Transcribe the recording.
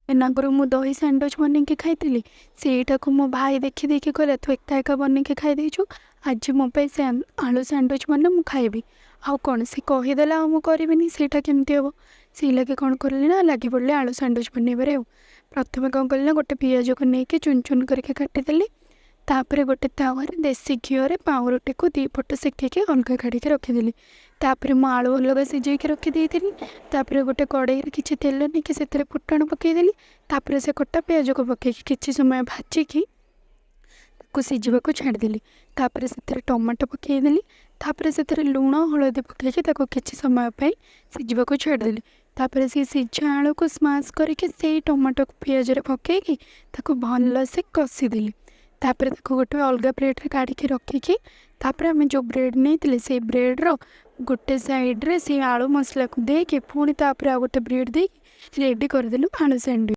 ଆଗରୁ ମୁଁ ଦହି ସ୍ୟାଣ୍ଡୱିଚ୍ ବନେଇକି ଖାଇଥିଲି। ସେଇଟାକୁ ମୋ ଭାଇ ଦେଖିଦେଇକି କହିଲା, "ତୁ ଏକା ଏକା ବନେଇକି ଖାଇଦେଇଛୁ, ଆଜି ମୋ ପାଇଁ ସେ ଆଳୁ ସ୍ୟାଣ୍ଡୱିଚ୍ ବନା, ମୁଁ ଖାଇବି।" ଆଉ କ'ଣ, ସେ କହିଦେଲା ଆଉ ମୁଁ କରିବିନି, ସେଇଟା କେମିତି ହେବ? ସେଇଲାଗି କ'ଣ କଲି ନା, ଲାଗି ପଡ଼ିଲି ଆଳୁ ସ୍ୟାଣ୍ଡୱିଚ୍ ବନେଇବାରେ। ଆଉ ପ୍ରଥମେ କ'ଣ କଲି ନା, ଗୋଟେ ପିଆଜକୁ ନେଇକି ଚୁନ ଚୁନ କରିକି କାଟିଦେଲି। ତାପରେ ଗୋଟେ ତାୱାରେ ଦେଶୀ ଘିଅରେ ପାଉଁରୁଟିକୁ ଦୁଇ ପଟ ସେକିକି ଅଲଗା କାଢ଼ିକି ରଖିଦେଲି। ତାପରେ ମୁଁ ଆଳୁ ଅଲଗା ସିଝେଇକି ରଖିଦେଇଥିଲି। ତାପରେ ଗୋଟେ କଡ଼େଇରେ କିଛି ତେଲ ନେଇକି ସେଥିରେ ଫୁଟଣ ପକାଇଦେଲି। ତାପରେ ସେ କଟା ପିଆଜକୁ ପକାଇକି କିଛି ସମୟ ଭାଜିକି ତାକୁ ସିଝିବାକୁ ଛାଡ଼ିଦେଲି। ତାପରେ ସେଥିରେ ଟମାଟୋ ପକାଇଦେଲି। ତାପରେ ସେଥିରେ ଲୁଣ, ହଳଦୀ ପକାଇକି ତାକୁ କିଛି ସମୟ ପାଇଁ ସିଝିବାକୁ ଛାଡ଼ିଦେଲି। ତାପରେ ସେ ସିଝା ଆଳୁକୁ ସ୍ମାସ୍ କରିକି ସେଇ ଟମାଟୋ ପିଆଜରେ ପକାଇକି ତାକୁ ଭଲସେ କଷିଦେଲି। ତାପରେ ତାକୁ ଗୋଟେ ଅଲଗା ପ୍ଲେଟ୍ରେ କାଢ଼ିକି ରଖିକି, ତାପରେ ଆମେ ଯେଉଁ ବ୍ରେଡ଼୍ ନେଇଥିଲେ, ସେଇ ବ୍ରେଡ଼୍ର ଗୋଟେ ସାଇଡ଼୍ରେ ସେଇ ଆଳୁ ମସଲାକୁ ଦେଇକି, ପୁଣି ତାପରେ ଆଉ ଗୋଟେ ବ୍ରେଡ଼୍ ଦେଇକି ରେଡ଼ି କରିଦେଲୁ ଆଳୁ ସ୍ୟାଣ୍ଡୱିଚ୍।